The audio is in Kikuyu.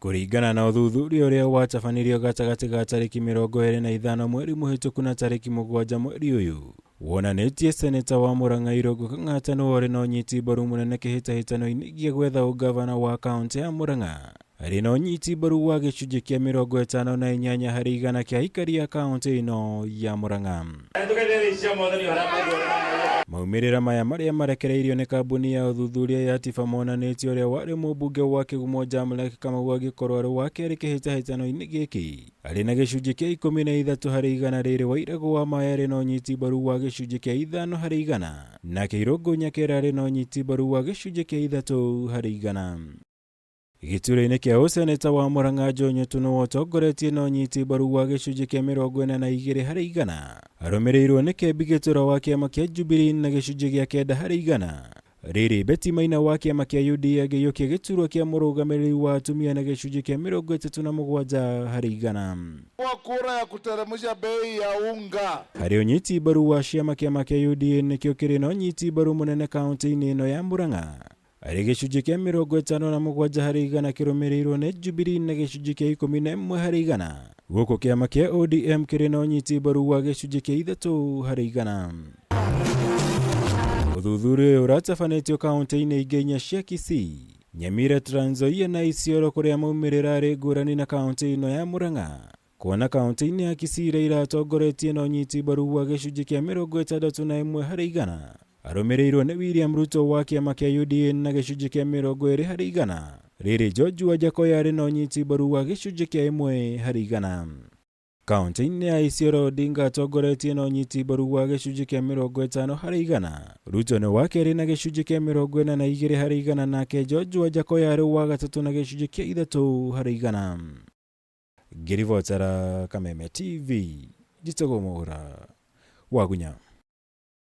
Kũringana na ũthuthuria ũrĩa watabanirio gatagatĩ ga tarĩki 25 mweri mũhĩtũku na tarĩki 7 mweri ũyũ, wonanĩtie seneta wa Murang'a Irũngũ Kang'ata nĩwe ũrĩ na ũnyiti mbaru mũnene kĩhĩtahĩtano-inĩ gĩa gwetha ũngavana wa kaũntĩ ya Murang'a, arĩ na ũnyiti mbaru wa gĩcunjĩ kĩa 58 harĩ igana kĩa aikari a kaũntĩ ĩno ya Murang'a. Maumĩrĩra maya marĩa marekereirio nĩ kambuni ya ũthuthuria ya Tifa monanĩtie ũrĩa warĩ mũmbunge wa Kĩgumo Jamleck Kamau agĩkorwo arĩ wa kerĩ kĩhĩtahĩtano-inĩ gĩkĩ arĩ na gĩcunjĩ kĩa 13 harĩ igana, rĩrĩ Wairagũ wa Maĩ arĩ na ũnyiti mbaru wa gĩcunjĩ kĩa 5 harĩ igana, nake Irũngũ Nyakera arĩ na ũnyiti mbaru wa gĩcunjĩ kĩa 3 harĩ igana. Gĩturwa-inĩ kĩa ũseneta wa Murang'a Joe Nyutu nĩwe ũtongoretie na ũnyiti mbaru wa gĩcunjĩ kĩa 42 harĩ igana, arũmĩrĩirwo nĩ Kembi Gĩtura wa kĩama kĩa Jubilee na gĩcunjĩ gĩa 9 harĩ igana. Rĩrĩ Betty Maina wa kĩama kĩa UDA agĩiyũkia gĩturwa kĩa mũrũgamĩrĩri wa atumia na gĩcunjĩ kĩa 37 harĩ igana. Kwa kura ya kuteremsha bei ya unga. Harĩ ũnyiti mbaru wa ciama, kĩama kĩa UDA nĩkĩo kĩrĩ na ũnyiti mbaru mũnene kaũntĩ-inĩ ĩno ya Murang'a arĩ gĩcunjĩ kĩa 57 harĩ igana, kĩrũmĩrĩirwo nĩ Jubilee na gĩcunjĩ kĩa 11 harĩ igana, gũkũ kĩama kĩa ODM kĩrĩ na ũnyiti mbaru wa gĩcunjĩ kĩa 3 harĩ igana. Ũthuthuria ũyũ ũratabanĩtio kaũntĩ-inĩ ingĩ inya cia Kisii, Nyamira, Trans Nzoia na Isiolo, kũrĩa maumĩrĩra arĩ ngũrani na kaũntĩ ĩno ya Murang'a, kuona kaũntĩ-inĩ ya Kisii Raila atongoretie na ũnyiti mbaru wa gĩcunjĩ kĩa 61 harĩ igana, arũmĩrĩirwo nĩ William Ruto wa kĩama kĩa UDA na gĩcunjĩ kĩa 20 harĩ igana, rĩrĩ George Wajackoyah arĩ na ũnyiti mbaru wa gĩcunjĩ kĩa 1 harĩ igana. Kaũntĩ-inĩ ya Isiolo Odinga atongoretie na ũnyiti mbaru wa gĩcunjĩ kĩa 50 harĩ igana, Ruto nĩ wa kerĩ na gĩcunjĩ kĩa 42 harĩ igana, nake George Wajackoyah arĩ wa gatatũ na gĩcunjĩ kĩa 3 harĩ igana. Ngĩribotera Kameme TV, njĩtagwo Mwaura Wagunya.